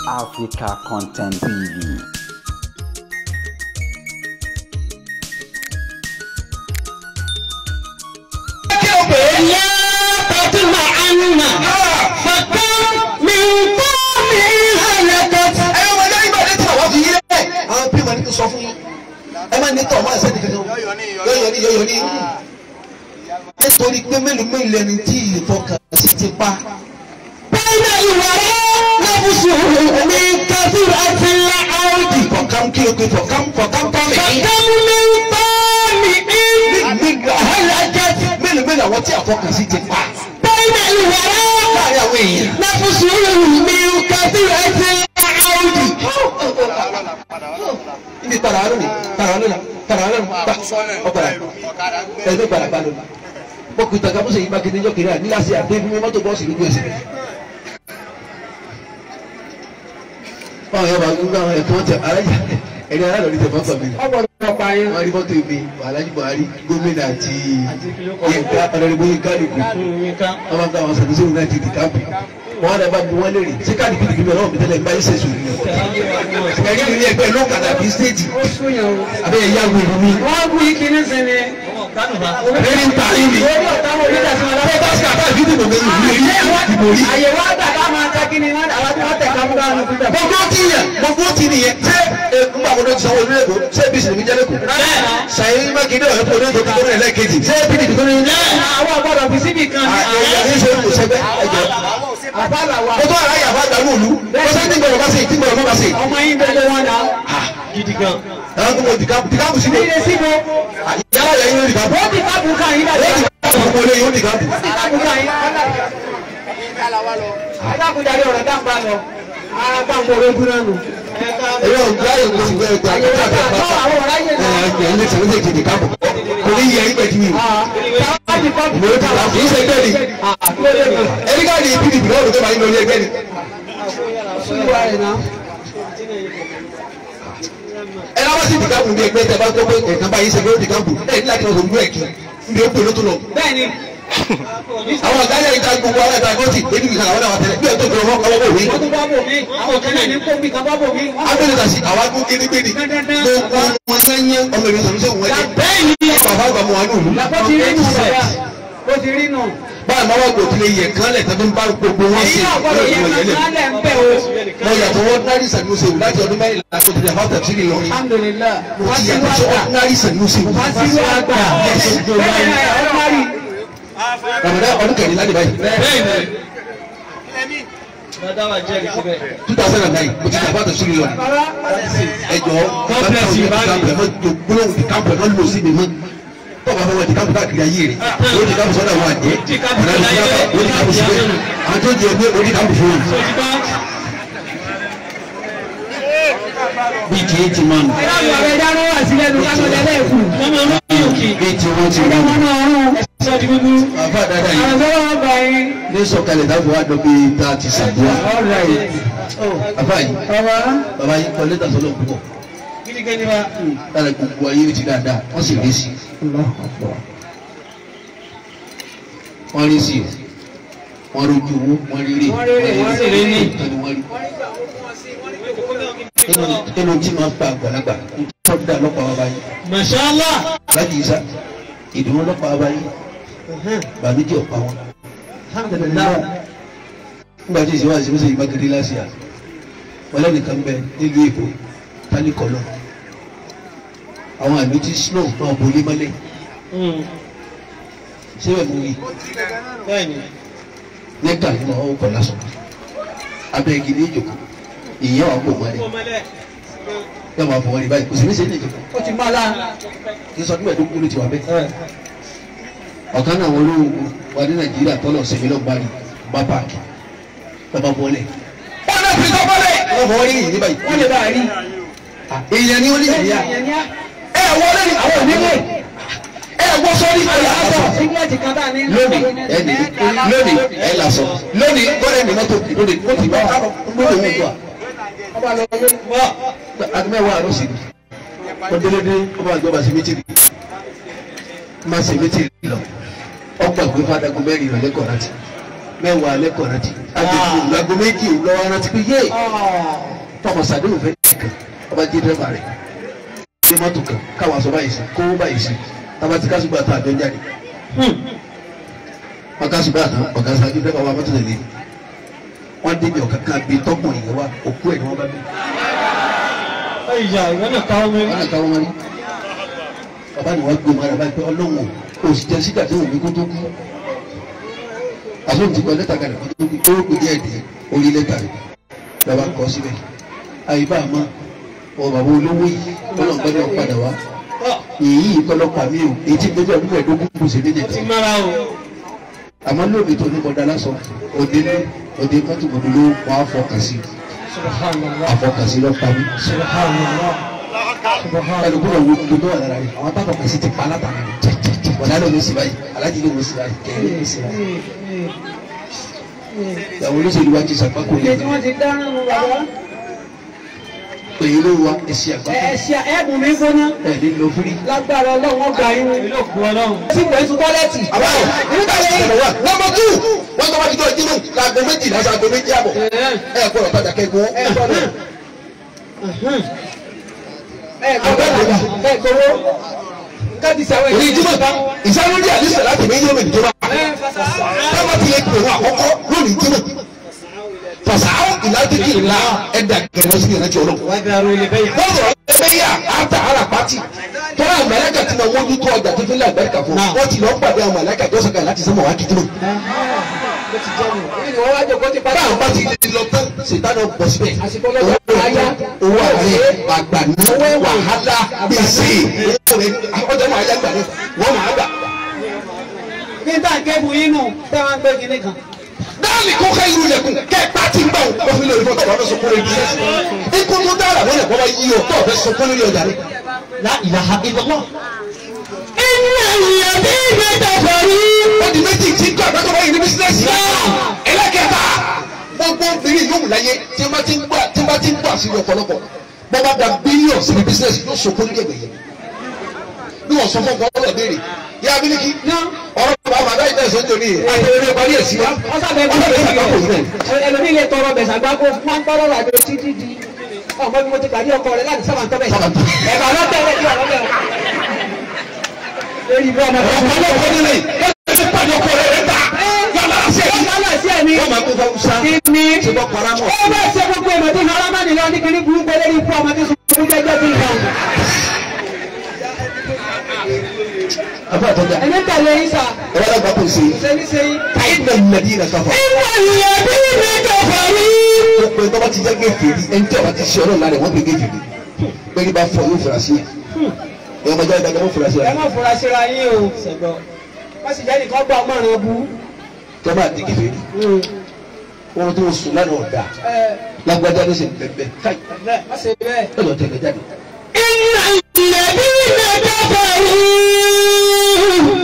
Africa Content TV. Sọ fún yín ẹ má ní tọ̀ máa ṣe nìkan yọ̀yọ̀ ní nítorí pé mélòó mélòó ẹni tí ìfọkànsí ti pa. Bẹ́ẹ̀ni ìwà rẹ̀ lọ́bùsù mi kàfíìrì àti ńlá áùdì. Fọ̀kàm kí o pe fọ̀kàm fọ̀kàm tọ́ mi. Fọ̀kàm mi ń tọ́ mi ní mélòó mélòó àwọn tí àfọkànsí ti pa. Bẹ́ẹ̀ni ìwà rẹ̀ láàrin àwọn èèyàn. Lọ́bùsù mi kàfíìrì àti ńlá áùdì. Ibi padà wà lónìí padà wà lónìí padà wà lónìí ọ̀padà ẹgbẹ́ padà bá lónìí. Mo kù ìtàkà mọ́sẹ̀ yìí mákindé jọ́ kiri àní láti àdé fún mi mọ́tò bọ́ọ̀sì lójú ẹsẹ̀. Báwo yóò bá gbogbo àwọn ẹ̀kọ́ tẹ alájà ẹni aláàlọ́ ní tẹ̀fọ́n pàmì. Wọ́n rí mọ́tò mi Alhaji Buhari gómìnà àti Yínká ọ̀nàdìbò Yínká nìkú. Wọ́n máa ń gbà wọn sọ̀rọ̀ sóhun náà ti di káàpì. Wọ́n á dábàá bí wọ́n lè rí. Ṣé káàdì pdp ọlọ́run mi tẹ́lẹ̀ ń bá yín ṣèṣù ni? Ẹ̀rí mi ní ẹgbẹ́ lókàdà bíi stéètì. Abẹ́ ẹ̀yà wo ìlú mi. Wọ́n bú ìkíní sí ni. Ẹ̀rí ń ta yín ni. Pọ́tàsì àbá ìdíbò mi ìlú rí ìbò rí. Àyẹ̀wò àgbà ká máa ta kí ni wọ́n àwọn tí wọ́n tẹ̀ ká mú bá wọn fi bẹ̀. Gbogbo ti yẹn gbogbo ti nìyẹn. Ṣé ńgbà wo ló ti sanwó orílẹ̀ èkó? Ṣé APC lèmi jẹ́ lẹ́kọ̀ọ́? Ṣàyẹ̀wò Mákindé ọ̀yọ́ kò ní tó gómìnà lẹ́ẹ̀kejì. Ṣé PDP tó ní? Àwọn ọ̀gbọ́dọ̀ fi síbì kan. Àyẹ̀wò ní ṣe kò sẹ́gbẹ́ ẹ̀jọ̀. Mo tó àráyà bá gbà lóòlù. Mo sẹ́ ní gbọ̀dọ̀ bá ṣe tí gbọ̀dọ̀ bá ṣe. Ọmọ yín gbogbo wọn náà. Gidi gan. Àwọn tó mọ dìkáàbù síbò. Ilé síbò. Yàrá yẹn yóò dìkáàbù. Ó dìkáàbù kan yín bàjẹ́. Ó dìkáàbù kan yóò dìkáàbù. Ó dìkáàbù kan yín. Ẹ dákun darí ọ̀rọ̀ dáńgbà lọ. Ara bá ń bọ̀ ogun náà nù. Ẹ̀rọ ọ̀gá yóò kó sí ẹgbẹ́ àgbẹ̀ àgbẹ̀ ilé tí wọ́n ti dìkáàbù. Kò ní yẹ ẹgbẹ́ tí mi ò. Mo ti wà kì í ṣe ẹgbẹ́ ni. Ẹni ká ní PDP lọ́wọ́ tó máa ń lọ ní ẹgbẹ́ ni. Ẹ láwọn sì dìkáàbù ní ẹgbẹ́ tẹ bá gbọ́ pé ẹ̀kan báyìí ṣe gbé dìkáàbù ẹ̀ ní láti ọ̀sán ẹ̀kí ní ó pè ló tó lọ. Bẹ́ẹ̀ni. Àwọn ọ̀gá yẹn ìta gbogbo ara ìta gọ́tì ebi nìkan àwọn àwọn tẹ̀lé bí ẹ̀ tó fi ọwọ́ ọwọ́ wí. Wọ́n tún bá bò mí, àwọn kan náà ní kó mi kan bá bò mí. Abẹ́rẹ́ tàṣí àwọn agbó gédégbédé gbogbo wọn yẹn ọmọ ìlú sọ̀rọ̀ sọ̀rọ̀ wọn jẹ́. Bẹ́ẹ̀ni. Bàbá àgbà mọ̀ wọn nù. Bó ti rí nù bàbá. Bó ti rí nù. Báyìí máa wá gbò tí lè yẹ kán lẹ̀ tàbí ń bá gbogbo wọn ṣe Èyí náà gbọ́dọ̀ yẹ kán lẹ̀ ń bẹ̀ o. Mo yàtọ̀ ordinary Sanusi láti ọdún mẹ́rìnlá tó ti di àbá tẹ̀sí Ìlọrin. Alhamdulillah. Mo ti yàtọ̀ sí ordinary Sanusi. Wàsíù àgbà. Bẹ́ẹ̀ ni ordinary. Ramadan ọdún kẹrìnlá ní báyìí. Bẹ́ẹ̀ni. 2009 mo ti di àbá tẹ̀sí Ìlọrin. Ẹ jọ gbólóhùn dìkámpù ẹ̀ mọ́ lò sí mi mọ́. Tọ́ba fọwọ́ dìkámpù káàkiri ayé rẹ̀. Ó dìkámpù sọ́dọ̀ àwọn àjẹ́. Ó dìkámpù síbẹ̀. Àwọn tó jẹ pé ó dìkámpù fún wọn. Bí ti ti máa nù. Ẹ dákun ọ̀rẹ́ ẹja ló wà sílẹ̀ nù ká lọ lẹ́lẹ́ kù. Bí ti wọ́n ti Ẹja rí. wọn náà rún. Àfa dáadáa yìí. Àwọn tó wọ́n bá yín. Ní sọ̀kalẹ̀ dáàbò wá dọ̀ bí ta ti ṣàdúrà. Àfa yìí. Bàbá. Bàbá yìí kọ lẹ́tà sọ́lọ̀ púpọ̀. Lára gbogbo ayé ti dáadáa, wọ́n sì rí sí. Wọ́n rí sí o. Wọ́n rojú owó, wọ́n rí rí. Wọ́n rí rí, wọ́n rí rí. Wọ́n rí. Inú tí máa ń pa àgbàlagbà, ń dá lọ́pàá wa báyìí. Masha Allah. Láti Isa, ìdùnnú lọ́pàá wa báyìí. Bàmíjì ọ̀pá wọn. Alhamdulillah. Nígbà tí ìṣèwà ìṣèwọ́sẹ̀ yìí bá gidi lásìá, wọ́n lẹ́nìkan bẹ nílùú Èkó, tálíkọ̀ lọ. Àwọn àmì tí snow náà bolé mọ́lẹ̀. Síbẹ̀ mo wí, Bẹ́ẹ̀ni. nígbà tí wọ́n kọ̀ lásán. Abẹ́ igi ní ìjòkó, ìyẹn wà kó mọ́lẹ̀. Yóò máa fọwọ́ rí báyìí, kò sì ní ṣe ní ìjòkó. Ó ti mọ́ la. Kì í sọ ọdún mẹ́ẹ̀ẹ́dógún ló ti wà bẹ́ẹ̀. Ọ̀kan náà wọn olóhùn wa ní Nàìjíríà tọ́lọ̀ sèmi lọ́gbàrí bá páàkì lọ́ba bọ́lẹ̀. Wọ́n náà fi sọ́bọ́lẹ̀. Wọ́n fọwọ́ rí yìí báyìí. Wọ́n lè bá a rí. Èèyàn ni ó ní ìyá. Ẹ wọlé ni àwọn onílé. Ẹ wọ sọ́rí ọ̀yà aṣọ. Sígílẹ̀tì kan bá ní. Lónìí ẹ ní lónìí ẹ là sọ. Lónìí gbọ́dọ̀ ní mọ́tò lónìí kó tì bá lónìí òun gbà. Ọba lọ lórí. Agbẹ́wò àrùn sì ni. Ó délé dé ọba àjọba sí méjì. Má ṣe méjì lọ. Ọgbà gbé fadagun mẹ́rin ìrọ̀lẹ́ kọ̀ láti. Mẹ́wàá alẹ́ kọ̀ rántí. Aago méjì lọ́wọ́ rántí pé yé tọmọ sàdéhùn fẹ́ nìkan ọba jí dẹ́fà rẹ̀. Ṣé mọ́tò kan káwọn aṣọ báyìí sí kówó báyìí sí tábà tí kásùgbà tó àjọ jáde. Wọ́n kásùgbà tán ọ̀gá sáájú dẹ́fà wa mọ́tò tẹ̀lé. Wọ́n débi ọ̀kan kan bíi tọ́kùn ìyẹn wa òkú ẹ̀ ni wọ́n bá bí. Ìyá ìwọ náà káwọ́ mẹ́rin. Wọ́n náà káwọ́ mẹ́rin. Bàbá ni wọ́n gbé ọmọ rẹ̀ báyìí pé ọlọ́run ò sì jẹ́ sígbà tí òun mi kó tó kú. Àsọ̀rọ̀ ti kọ lẹ́tà kalẹ̀ kó tó kú tó kú díẹ̀ díẹ̀ orí lẹ́tà rẹ̀ bàbá kọ síbẹ̀. Àyíbá àmọ́ ọ bàbá olówó yìí ọlọ́run gbọ́dọ̀ padà wá. Èyí ìkọlọ́pàá mi ò èyí tí gbẹ́jọ́ ọdún mẹ́ẹ̀ẹ́dógún kù sí méjèèjì. Ó ti mára o. Àmọ́ lóòbí tó ní kọjá lásán òde ní òde mọ́tò gbọdọ̀ ló wà á fọkàn sí. Àfọkàn sí lọ́pàá mi. Kálukú náà wo gbogbo wà lára rẹ̀ àwọn tábọ̀kàn sí ti pa látara rẹ̀ wọ̀dà ló ń sì báyìí alájí ló ń sì báyìí kẹ́hìn ló ń sì báyìí. Ìyàwó olóṣèlú wa ti sàgbákò Ilé tí lẹ́nu. wọ́n ti dáná nu bàbá. Èyí ló wa ẹ̀sìn àgbákò Ẹ̀ṣẹ̀ ẹ̀bùn mi gbóná. ẹ̀ ní lọ fúrí. Lágbára Ọlọ́run ọgbà yín. Ìlú òkú Ọlọ́run. Sí pẹ̀lú tọ́lẹ́tì. Àbáwọ̀ nọ́mbà 2 wọ́n tó bá ti dọ̀ jímọ̀ láago méjìlá sago méjì àbọ̀ ẹ̀ gbọ́dọ̀ tajà kẹ́gun. Ẹ gbọ́dọ̀. Ẹ gbọ́dọ̀. Ẹ gbowó. Nǹkan ti sàwọn Orí jímọ̀ ìsáré àdìsẹ̀ láti méjì omi ìjọba táwọn ti lè pè wọn àkọ́kọ́ lónìí jímọ̀ fàṣàwọ̀ ìlàdíkì ńlá ẹ̀dà gẹ̀rẹ́ sí ìrántí Ọlọ́run. Wádàrú ilé bẹ́yà. Wọ́n sọ̀rọ̀ ẹgbẹ́ yà áta ara pati tọ́lá àmàlẹ́kà tí wọ́n mójú tó ọjà tuntun ní àgbẹ̀ríkà fún wọ́n ti lọ pàdé àwọn màlẹ́kà tó sọ̀kà láti sọ́mọ̀ wá kìtìmọ̀. Ìwọ wá jòkó ti pátá. Báwọn bá ti lè lọ tán ṣètánà bọ̀ síbẹ̀. Àsìkò lọ́jọ́ ayá. Owó àárẹ̀ àgbàní wàhálà gbèsè ọjà máa yá gbà ní wọ́n máa gbà. Ní tá à ń kẹ́bù yín nù, tẹ́ wọ́n ń gbé kinní kan. Dáàlì kó ká irú lẹ̀kùn kẹ́ ẹ pàtí ń gbà wọ́n fi lè rí fọ́tò ọ̀rọ̀ sọkún lórí bísíǹsì. Ikú tó dára wọ́n lè kọ́ bá yí o tó ọ̀fẹ́ sọkún lórí ọjà rẹ̀. La ilaha illallah. Iná ìyàbí ìgbẹ́ta fọ̀rí. Ó di méjì tí ń kọ́ àgbàdo báyìí ní bísíǹsì. Ẹlẹ́kẹta gbogbo obìnrin yóò wù láyé tí wọ́n ti ń gbọ́ tí wọ́n ti ń gbọ́ àṣírí ọ̀pọ̀lọpọ̀ bọ́ bá da bílíọ̀nù síbi bísíǹsì yóò sọkún lórí ẹgbẹ̀ yẹn. Bí wọ́n sọ fún ọkọ̀ ọlọ́ béèrè yá Bílíkì ọ̀rọ̀ bàbá bàbá ìtẹ̀ sọ́jọ́ ní àtẹ̀wé parí ẹ̀ sí wa Ọ̀sàbẹ̀ ọ̀sàbẹ̀ ẹlòmíì lè tọrọ bẹ̀sà gbáko máa ń tọrọ àjọ títí di ọmọ bí mo ti pàdé ọkọ rẹ láti sábà ń tọ́ bẹ̀sà. Ẹ̀bà lọ́tẹ̀ rẹ̀ ti wà lọ́bẹ̀ o. Lórí ibú ọmọ tó ń bọ̀. ọ̀pọ̀lọpọ̀ nílé yóò pàdé ọkọ rẹ̀ rẹ̀ ta yàrá sí ẹ̀ Yálà sí ẹ̀ ní. wọ́n máa kó fáwùsá Kí ni? ṣe bọ́ paramọ̀. Ó bá ṣe gbogbo ìmọ̀ tí ìhàn alámánì lọ ní kíní burúkú lórí ikú ọmọ tí sunkún jẹ́jẹ́ bí nǹkan. Àbá àtọ́jà Ẹni tẹ̀lé yín sà. ẹ̀rọ alágbà kò sí. Ṣé ní ṣe yín? Káyidà nàdí nà káfà. Iná ìyàbí ìgbẹ́ta fọ̀rí. Gbogbo ẹni tó bá ti jẹ́ gèfèrí ẹni tí ọba ti ṣe ọlọ́run lára ẹ̀ wọ́n pè gèfèrí. Bẹ́ẹ̀ni bá fọ yóò fura sí ẹ̀. Ẹ̀yọ́ ọmọdé ìdájọ́ wọ́n fura sí Ẹ ẹ̀. má fura síra yín o. Ṣẹ̀gbọ́n. Wọ́n sì jẹ́ nìkan gbọ́ ọmọ rẹ̀ bú. Tẹ́ bá di gèfèrí. Wọ́n tó sùn lánàá ọ̀dà. Ẹ Lágbájá ló ṣe bẹ̀bẹ̀ káì. má ṣe bẹ́ẹ̀. Lọ́dọ̀ tẹ̀lé jáde. Iná ìyàbí ìgbẹ́ta fọ̀rí.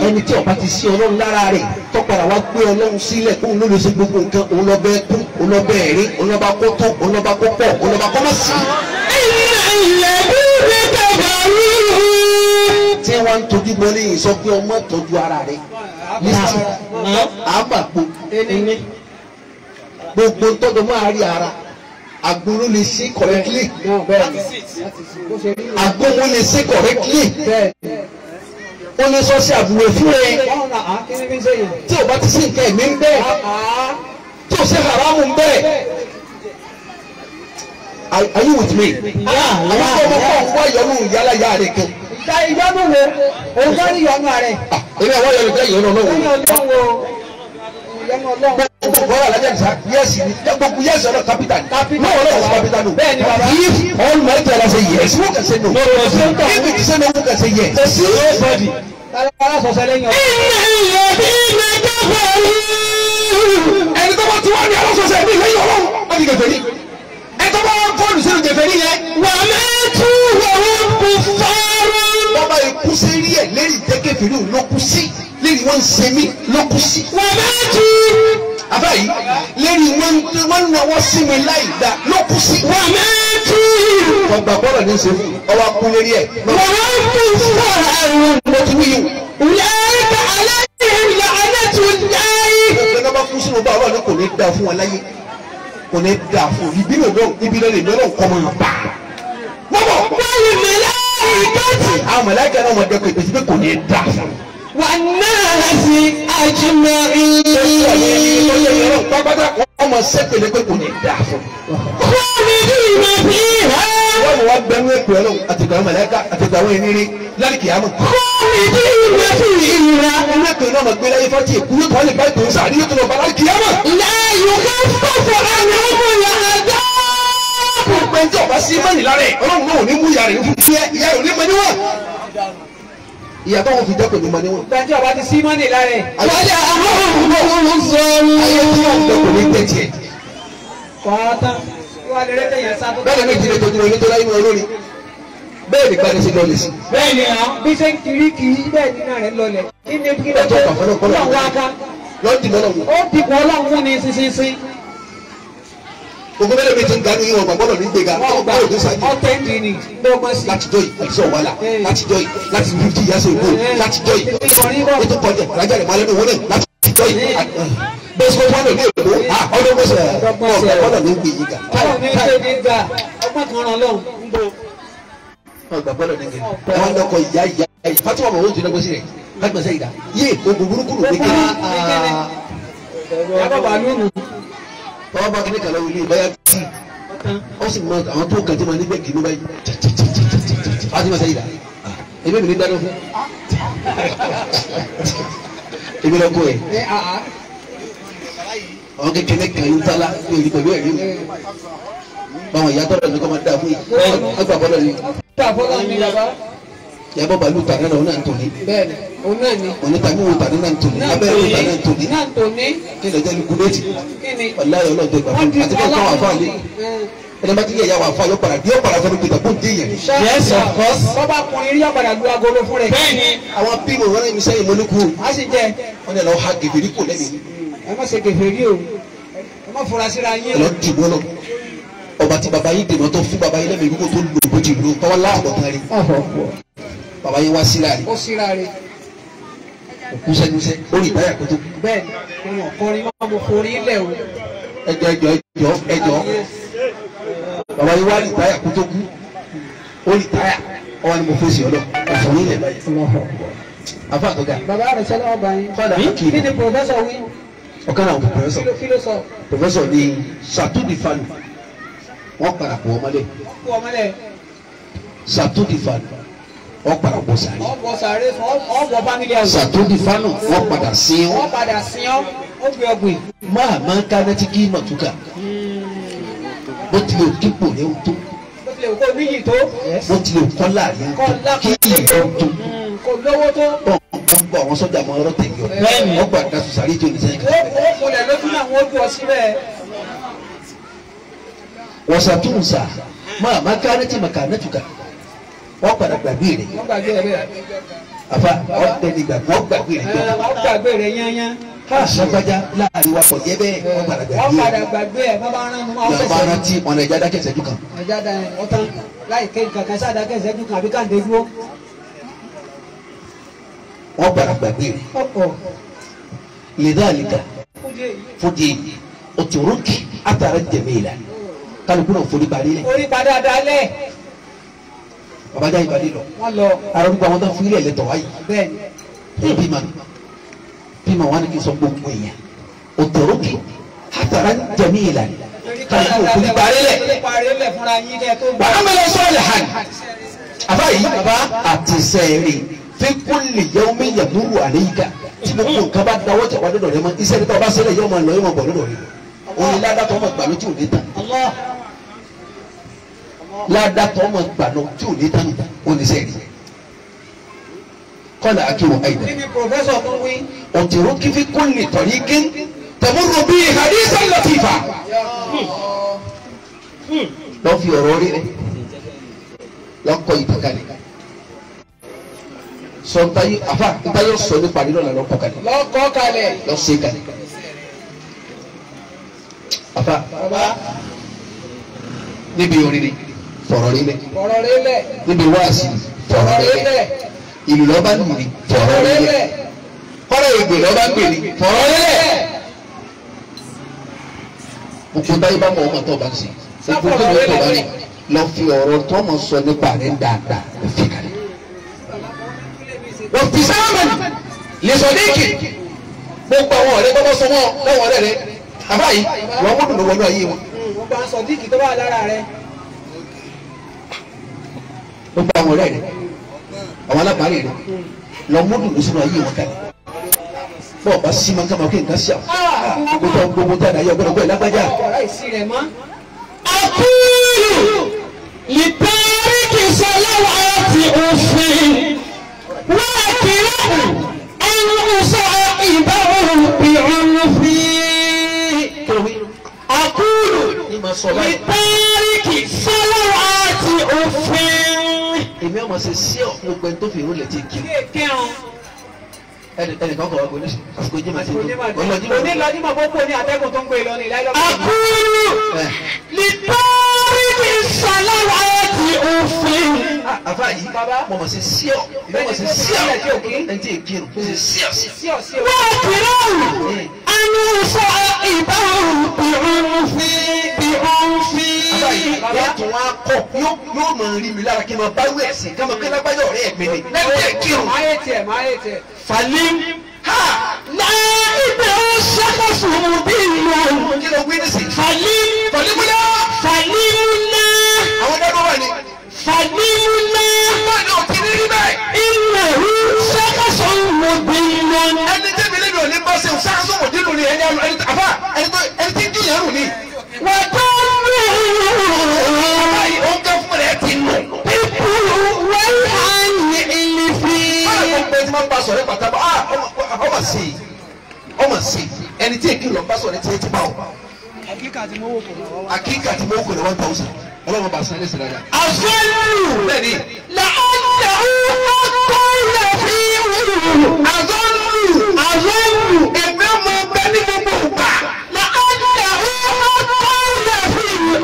Ẹni tí ọba ti ṣe ọlọ́run lára rẹ̀ tọ́padà wá gbé ọlọ́run sílẹ̀ kóun ló lè ṣe gbogbo nǹkan òun lọ bẹ́ẹ̀ kún òun lọ bẹ́ẹ̀ rí òun lọ bá kó tó òun lọ bá kó pọ̀ òun lọ bá kó má sí. Iná ìyàbí ìgbẹ́ta fọ̀rí. Tí wọ́n ń tọ́jú bọ́ ní ìsọ pé ọmọ tọ́jú ara rẹ̀ lísì àbàpọ̀ gbogbo tọ́jú máa rí ara àgbo ló lè ṣe correctly àgbo wọn lè ṣe correctly ó lè sọ sí àbúrò fún ẹ tí o bá ti sí nǹkan ẹ̀mí ń bẹ́ẹ̀ tí o ṣe haramu ń bẹ́ẹ̀. Are you with me? Àwọn ọmọ kọ̀ ń wá ìyọnu ìyálà ìyá rẹ̀ kan. Ìyọnu wo? Òun kọ́ ní ìyọnu rẹ̀. Èmi àwọn ìyọnu jẹ́ ìyọnu Ọlọ́run. Ìyọnu Ọlọ́run wo? Ìyọnu Ọlọ́run. Gbogbo bọ́lá alájà nìsa yẹ́sì ni gbogbo yẹ́sì ọlọ́ kápítà ni. Náà Ọlọ́run sí kápítà nù. Bẹ́ẹ̀ni bàbá. If Almighty Allah say yes, who can say no? If it say no, who can say yes? Kò sí. Nobody. Aláṣọṣẹ lẹ́yìn ọ̀rọ̀. Ẹni tó bá ti wá ní aláṣọṣẹ mi lẹ́yìn Ọlọ́run, wọ́n ti gẹ̀fẹ̀ rí. Ẹni tó bá wá kọ́ọ̀lù sínú gẹ̀fẹ̀ rí yẹn. Wà mẹ́tù wọ̀wọ́ kò fárú. Bọ́bá ikú sí rí ẹ̀ lérí ìjẹ́kẹ̀fẹ̀ rí òun ló kú sí. Lérí wọ́n ń ṣe mí ló kú sí. Wà mẹ́tù. Àbá yìí lérí wọ́n ń nawọ́ sí mi láì dá ló kú sí. Wà mẹ́tù. Ọgbà bọ́ọ̀lù ní í ṣe fún ọwọ́ kú lérí ẹ̀. Wọ̀wọ́ kò fárú. Mo ti wí yìí. Ulaika alayhim la'natullahi. Gbogbo ẹni bá kú sínú bá ọlọ́run kò ní da fún wọn láyé kò ní da fún ibi lọ́dọ̀ ibi lọ́dọ̀ ìlọ́dọ̀ kọ́ mọ́ yàn pa. Wọ́n bọ̀ wáyé màláíkàtì. Àwọn màláíkà náà wọ́n dẹ́kun ìpèsè pé kò ní da fún. Wà náà sí ajma'in. Pápátá wọ́n mọ sẹ́pẹ̀lẹ́ pé kò ní da fún. Khalidina fiha. Wọ́n mọ̀ wá gbẹnú èpè ọlọ́run àtìgbà àwọn màláíkà àtìgbà àwọn ẹni lálẹ́ kìámọ̀. Khalidina fiha. Inú èpè náà mọ̀ gbé láyé fọ́tì èkú yóò tọ́ lè bá ètò ìsàrí yóò tó lọ bá lálẹ́ kìámọ̀. La yukhaffafu anhumul adhab. Gbogbo ẹni tí ọba sí mọ́nì lára ẹ̀ ọlọ́run náà ò ní mú ìyá rẹ̀ fún fúyẹ́ ìyá rẹ̀ ò ní mọ níwọ̀n. Ìyá tó wọn fi dẹ́kun ní mọ níwọ̀n. Gbàtí ọba ti sí mọ́nì lára ẹ̀. Wala hum zalimun. Ayé tí wọn dẹ́kun ní tẹ̀tì ẹ̀. Kọ́ọ̀tán wà lè rẹ́tẹ̀ yẹn sábà. Bẹ́ẹ̀ ni ìdílé tójú omi tó láyé mọ́ olórí. Bẹ́ẹ̀ ni gbani sí lọ́lẹ̀ sí. Bẹ́ẹ̀ ni àwọn bí ṣe ń kiri kiri bẹ́ẹ̀ ni náà rẹ̀ lọlẹ̀. Kí ni kí ló Ẹjọ́ kàfọ́nà kọ́lọ̀ Ọlọ́run wá ká. Lọ́ọ̀dì lọ́nà wò. Ó dìbò Ọlọ́run mú ni sísinsin. Ogun bẹ́ẹ̀ mi ti ń ganu yín ọgbà gbọ́dọ̀ ní gbéga. Báwo ló sáájú? Ọ̀tẹ̀ ń dì ní gbọ́gbọ́n sí. Láti jọ́ yìí, láti sọ wàhálà. Láti jọ́ yìí, láti fifty years ago. Láti jọ́ yìí. Ètò kọjá, alájà rẹ̀ máa lẹ́nu owó náà. Láti jọ́ yìí. Bẹ́ẹ̀ sọ fún ọ̀nà èkó. Ọdún gbèsè. Ọgbà gbọ́dọ̀ ní gbé yìí ga. Ọlọ́run ní ṣe ní ga ọgbọ́n kan ràn lọ́hùn ń bo. Ọgbà gbọ́dọ̀ ní gbé. Wọ́n lọ́kọ̀ ìyá ìyá ìyá. Fatima mọ̀ ó ti lọ́gbọ́n sí rẹ̀. Fatima sẹ́yìn dá. Yé ogun burúkú ló gbé kiri. Yàtọ̀ bàálù. Tọ́wọ́ bá kíní kan lọ́wọ́ ilé ìbáyà tí ó sì mọ àwọn tó kàn tí ma nígbẹ́ kì í ló báyìí. Fatima sẹ́yìn dá. Èmi mi ní dáná fún. Èmi lọ kó ẹ̀. Àwọn kékeré kan ń tálá ní òní pẹ̀lú ẹ̀rí mi. Báwọn ìyá tọ́lọ̀ ní kọ́ máa dá fún yìí. Ọgbà bọ́lọ̀ ni. Ìyá bọ́ bàálù tà náà náà ń tò ní. Bẹ́ẹ̀ni, òun náà ni. Òní tàbí òun tà náà ń tò ní. Abẹ́rẹ́ òun tà náà ń tò ní. Náà ń tò ní. Kí ni ẹ̀jẹ̀ lukuléètì? Kí ni? Ọ̀láyọ̀ ọlọ́dẹ gbà fún mi. Àti bẹ́ẹ̀ kọ́ àfa lé. Ẹni bá ti yẹ ìyàwó àfa yóò padà bí yóò padà fẹnu gbèdà kó dé yẹn. Yes, of course. Bọ́bá kùnrin rí ọ̀padà lu agolo fún rẹ̀. Bẹ́ẹ̀ni. Àwọn bímọ wọn ní sẹ́yìn mọ́lúkú. A sì jẹ. Wọ́n ní ẹ̀ lọ ha gègé kò lẹ́mìí. Ẹ má ṣe kèfèrí o. Ẹ má fura síra yín Ẹ o. lọ dìbò lọ. Ọba tí baba yín dènà tó fún baba yín lẹ́mìí kókó tó lò bó ti lò tọ́wọ́ láàbọ̀ tán rí. Baba yín wá síra rí. Ó síra rẹ̀. Òkú sẹ́gúnṣẹ́ ó rí ìbáyà kó tó kú. Bẹ́ẹ̀ni, mo mọ̀ kọrin mọ́ mo forí lẹ̀ o. Ẹjọ́ ẹjọ́ ẹjọ́ ẹjọ́. Baba yín wá rí ìbáyà kó tó kú. Ó rí ìbáyà ọwọ́ ni mo fèsì ọlọ́ ọ̀fọ̀ nílẹ̀ báyìí. Afa àtọ́gà. Bàbá rẹ̀ sọ́lá ọba yín. Kọ́lá Kí ni pòfẹ́sọ̀ wí? Ọ̀kan náà pòfẹ́sọ̀. Kí ló sọ? Pòfẹ́sọ̀ ni Sàtúndì Fanu. Wọ́n padà pọ̀ ọmọlẹ̀. Kú ọmọlẹ̀. Sàtúndì Fanu. Wọ́n padà pọ̀ sàárè. Ọ̀bọ̀ sàárè sùn, ọ̀bọ̀ fámílì àwùjọ. Sàtúndì Fanu wọ́n padà sí ọ́. Wọ́n padà sin ọ́, ó gbé ọgbìn. Máa máa ń ká nẹ́tí kí màtúkà. Bó tilẹ̀ kíkò rẹ̀ ó tó. Bó tilẹ̀ kó níyì tó. Bó tilẹ̀ kọ́ láàrin Kọ́ tó. Kí ìyẹn tó. Kò lówó tó. Wọ́n gbọ́ àwọn sọ́jà mọ́ ọ̀rọ̀ tẹ̀lé ọ. Bẹ́ẹ̀ni. Wọ́n gbà dasù sàárè tó ní sẹ́yìn Ó kan. ó kọlẹ̀ lójú náà wọ́n jù ọ síbẹ̀. Wọ́n sàtúnṣà máa máa ká nẹ́tí màkà nẹ́tùkà. Wọ́n padà gbàgbé rẹ̀. Wọ́n gbàgbé rẹ̀ bẹ́ẹ̀. Àfa ọ̀dẹ́ni gbàgbé wọ́n gbàgbé rẹ̀ jọ. Wọ́n gbàgbé rẹ̀ yányán. Aṣọ́gbájá láàrin wa kò jẹ́ bẹ́ẹ̀ wọ́n padà Wọ́n gbàgbé padà rẹ̀. gbàgbé ẹ̀ bàbá rán mu. Yàrá bá rántí ọ̀nà ìjà dákẹ́ ìṣẹ́jú kan. Ẹja da ẹ̀ ọ̀tán láì ké nǹkan kan sáà dákẹ́ ìṣẹ́jú kan àbí káǹdé dúró. Wọ́n padà gbàgbé rẹ̀. Ọ̀pọ̀ Lidhalika kúndé yìí. fúdi òtúrúkì àtàrà jẹ̀míìlà kálukú náà forí balẹ̀ lẹ̀. Orí padà dalẹ̀. Bàbá jáde balẹ̀ lọ. Wọ́n lọ Arúgbó àwọn tó ń fi ilẹ̀ lẹ́tọ̀ wáyé. bẹ́ẹ̀ ni. Ẹ bímọ bímọ wọn ni kì í sọ gbogbo èèyàn. Òtúrúkì àtàrà jẹ̀míìlà kálukú forí balẹ̀ lẹ̀. Orí parí lẹ̀ fúnra yín kẹ́ tó Wà á mẹ́lẹ̀ sọ́ọ̀lì hàn. Àbá yìí bàbá àti sẹ́ẹ̀rì fi kulli yawmin yamurru alayka tí gbogbo nǹkan bá dáwọ́ tẹ̀ wá lọ́dọ̀ rẹ mọ́ iṣẹ́ nípa ọba sẹ́lẹ̀ yóò máa lọ yóò máa bọ̀ lọ́dọ̀ rẹ. Òun ni ládàtọ̀ ọmọ gbà ló tí ò ní tán. Allah. Ládàtọ̀ ọmọ gbà lọ tí ò ní tán òun ni sẹ́ẹ̀rì. Kọ́lá akíwọ̀ àìdá. Kí ni pòfẹ́sọ̀ tún wí? Òtìrúkí fi kulli tariqin tamurru bihi hadithan latifa. Lọ́ fi ọ̀rọ̀ rí rẹ̀ lọ́kọ̀ ìtàkalẹ̀ sọ ntayo afa ntayo sọ nípa nínú ọ̀nà lọ́kọ̀ kalẹ̀ Lọ́kọ̀ kalẹ̀. lọ́sẹ̀ kalẹ̀ afa Bàbá níbi orin fọ̀rọ̀ rí lẹ̀ ọ̀rọ̀ rẹ̀ lẹ̀. níbi wáàsí fọ̀rọ̀ rí lẹ̀ ìlú lọ́ba lù ní fọ̀rọ̀ rí lẹ̀ kọ́rọ̀ ègbè lọ́ba gbè ní fọ̀rọ̀ rí lẹ̀ Gbogbo báyìí bá mọ̀ ọmọ tó bá ń sè. Gbogbo tó bá tó bá ń lọ fi ọ̀rọ̀ tó mọ̀ sọ nípa rẹ̀ dáadáa lọ fi kalẹ̀. Wọ́n fi sáàmù lè sọ déèkì. Gbogbo àwọn ọ̀rẹ́ bọ́bọ́ sọ wọ́n lọ́wọ́ ọ̀rẹ́ rẹ̀. Àbá yìí, wọ́n mú dùnú wọnú ayé wọn. Gbogbo àwọn sọ̀díkì tó wà lára rẹ̀. Gbogbo àwọn ọ̀rẹ́ rẹ̀, àwọn alábàárẹ̀ rẹ̀, lọ mú dùnú sínú ayé wọn kalẹ̀. Bọ́ọ̀ bá sí ma ń kama kí nǹkan sí àwọn. Gbogbo tó àdáyé ọgbọ́dọ̀ gbọ́ ìlágbájá. Àkúrú lìtẹ́ríkì sọláwàtì òfin wọ́n kìlọ̀ ẹnu sọ ìbáwọ̀ bí òfin. Àkúrú lìtẹ́ríkì sọláwàtì òfin. Èmi ọmọ ṣe sí ọ gbogbo ẹni tó fi ìrún lẹ̀ tí kí. Ẹnìkan kọ̀ wá pé àsìkò jimá ti tó. Onílọ́jímọ̀ gbogbo ní atẹ́gùn tó ń gbé lọ ní ìlànà. Àkúrú lìtẹ́ríkì sọláwàtì òfin. Àfa yìí mo mọ̀ sí sí ọ mo mọ̀ sí sí ọ ẹni tí èké rò mo sì sí ọ sí ọ. Wọ́n kìlọ̀ ẹnu sọ ìbáwọ̀ bí òfin bí òfin. Àfa yìí yóò tún wá kọ yóò máa rí mi lára kí n máa bá wí ẹ̀sìn ká máa kí lágbájá ọ̀rẹ́ ẹ̀ mi ni lẹ́nu tí èké rò. Máa yé tiẹ̀ máa yé tiẹ̀. Fàlím láìpẹ́ ó ṣàkóso bí ìlú. Kí ló wí nísìnyí? Fàlím Fàlímúlá fàlímúlá àwọn dábọ̀ wà ní. fàlímúlá Báyọ̀ ò ti ní rí bẹ́ẹ̀. ìnáwó ṣàkóso bí ìlú. Ẹni tẹ́mi lẹ́nu ò ní bá ṣe ṣàkóso mọ̀ nínú ni ẹni ẹni àfa ẹni tí ń jìyàn rù ni. Wọ́n tó ń Àfa yìí ó ń gẹ́ fún rẹ̀ ti nù. pípú wọ́n á ní ìlífi. Báyọ̀ gbogbo ẹni máa ń bá sọ̀rọ̀ pàtàkì ọmọ sí i ọmọ sí i ẹni tí èkì lọ bá sọ̀rọ̀ tí ẹ ti bá ọ. Àkíkà tí mo wò kò lọ́wọ́. Àkíkà tí mo kò ní 1000 ọlọ́run bá san ẹ̀ lẹ́sìn dáadáa. Àfẹ́lù Bẹ́ẹ̀ni làálàá ọkọ̀ọ̀lá fi wù. àzọ́lù Àfẹ́lù èmi ọmọ ọgbẹ́ ní gbogbo ìgbà. làálàá ọkọ̀ọ̀lá fi wù.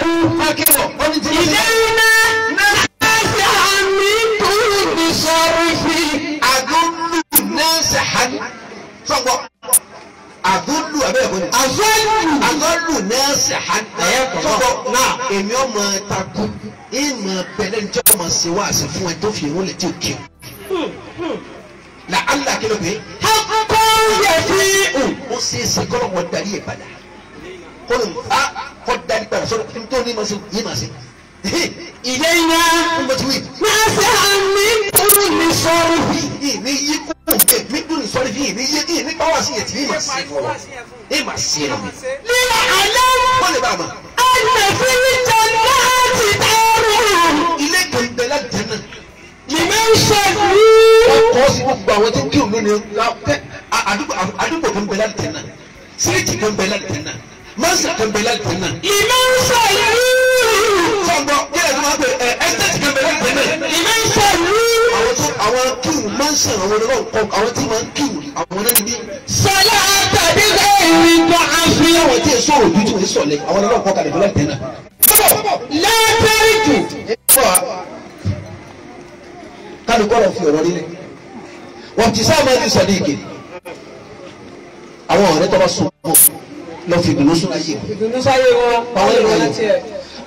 Akẹ́wọ̀ ọdún tí wọ́n ti Ìlẹ́yìnà náà àmì kúrò sọ̀rọ̀ fi. àdúlù náà ṣàhán sọ̀gbọ́ àdúlù abẹ́rẹ́ ni. Àfẹ́lù àdúlù náà ṣàhán sọ̀gbọ́ náà èmi ọmọ takú ìmọ̀ bẹ̀rẹ̀ ní tí ọmọ ṣe wá àṣẹ fún ẹ tó fi ìwọlẹ̀ tí ò kí o. Là á là kí ló pé ọkọ̀ọ̀lá fi wù. ó ṣe é ṣe kọ́lọ́ wọn darí ẹ̀ padà kọ́lọ́ a kọ́ darí padà sọ́dọ̀ tó ní ma ṣe yé ma ṣe. Ìlẹ́yìnà Ń bọ́ ti wí. náà àmì kúrò sọ̀rọ̀ fi. Ìní yí kú bẹ́ẹ̀ mi dùn ní sọ́rí fi ìní yé ìní báwa sí yẹn tí ìmà sí fún ọ ìmà sí ẹ lọ́mọ. Lílà àlẹ́ Wọ́n lè bá a ma. ẹnà fi jannati dárò. Ilé kan bẹ láti jẹ náà. Lìmọ̀ ń ṣẹ̀lú. Wọ́n kọ́ sí gbogbo àwọn tí ń kírun lónìí àdúgbò kan bẹ láti jẹ náà. Síríìtì kan bẹ láti jẹ náà. Mọ́sà kan bẹ láti jẹ náà. Lìmọ̀ ń ṣẹ̀lú. Sọ̀gbọ́n kí ẹ̀ tó máa pè ẹ̀ ẹ́sítẹ́ẹ̀tì kan bẹ láti jẹ náà. Lìmọ̀ ń ṣẹ̀lú. Àwọn tó àwọn kírun mọ́sà àwọn ọlọ́run kọ àwọn tí máa ń kírun àwọn náà níbí. Sọlá tàbí lẹ́yìn tó a fi. Àwọn tí èso òròjú tí wọ́n sọ̀lẹ̀ àwọn ọlọ́run kọ kalẹ̀ fún láti jẹ náà. Látàrí jù. Kálukọ́ lọ fi ọ̀rọ̀ nílẹ̀ wọ́n ti sáà máa ń sọ ní ìgè àwọn ọ̀rẹ́ tó bá sùn mọ́ lọ fi ìdùnnú sún ayé wọn. Ìdùnnú sáyé wọn. Àwọn Wọ́n lè ènìyàn wọ́n láti ẹ̀.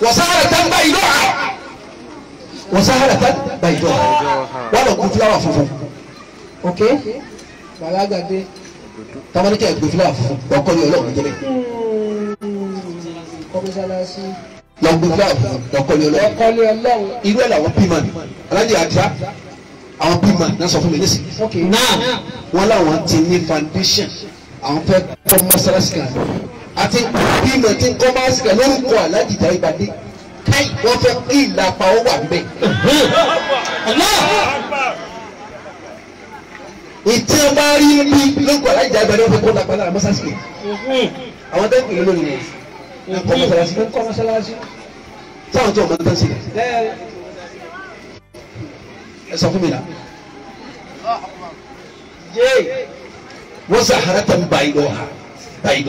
wọ́n sáhàrà tán bá ìlú ọ̀hà wọ́n sáhàrà tán bá ìlú ọ̀hà wọ́n lọ gun fúláwà funfun Ok. Bàlágà dé. tabaníkà ẹ̀ gbé fúláwà funfun wọ́n kọ́ ní ọlọ́run jẹ́lẹ̀ Kọ́mísálásí. lọ gbé fúláwà funfun wọ́n kọ́ ní ọlọ́run Ọkọ̀lé ọlọ́run. irú ẹ̀ làwọn pímà alájẹ àdìsá àwọn pímà náà sọ fún mi nísìnyí. Ok. Náà. Wọ́n láwọn ti ní foundation àwọn fẹ́ kọ́ mọ́sálásí kan àti bímọ tí ń kọ́ mọ́sálásí kan lórúkọ Aláàjì Táyébádé káì wọ́n fẹ́ kí ìlàpá ó wà bẹ́ẹ̀. Ìtí wọn bá rí bí lórúkọ Aláàjì Táyébádé wọ́n fẹ́ kó lápá lára mọ́sálásí kan àwọn tó ń pè lórí rẹ̀ ń kọ́ mọ́sálásí Ń kọ́ mọ́sálásí. sáwọn tí wọ́n máa ń tán sí Bẹ́ẹ̀ ẹ sọ fún mi náà. yé. Wọ́n sàhárà tán báyìí báyìí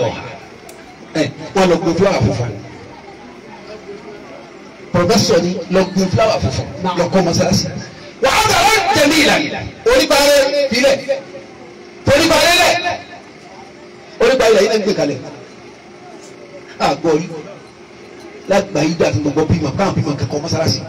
ẹ wọ́n lọ gbé fúláwà funfun pọfẹsọ ni lọ gbé fúláwà funfun lọ kọ́ mọ́sálásí. Wà á bàrẹ̀ tẹ̀mí ìlànà oníbàárẹ̀ filẹ̀ toríbàárẹ̀ lẹ̀ oníbàárẹ̀ yìí náà ń gbé kalẹ̀. Àgbọ̀ rí lágbàáyé dà tí mo gbọ́ bímọ káwọn bímọ kẹ́kọ̀ọ́ mọ́sálásí.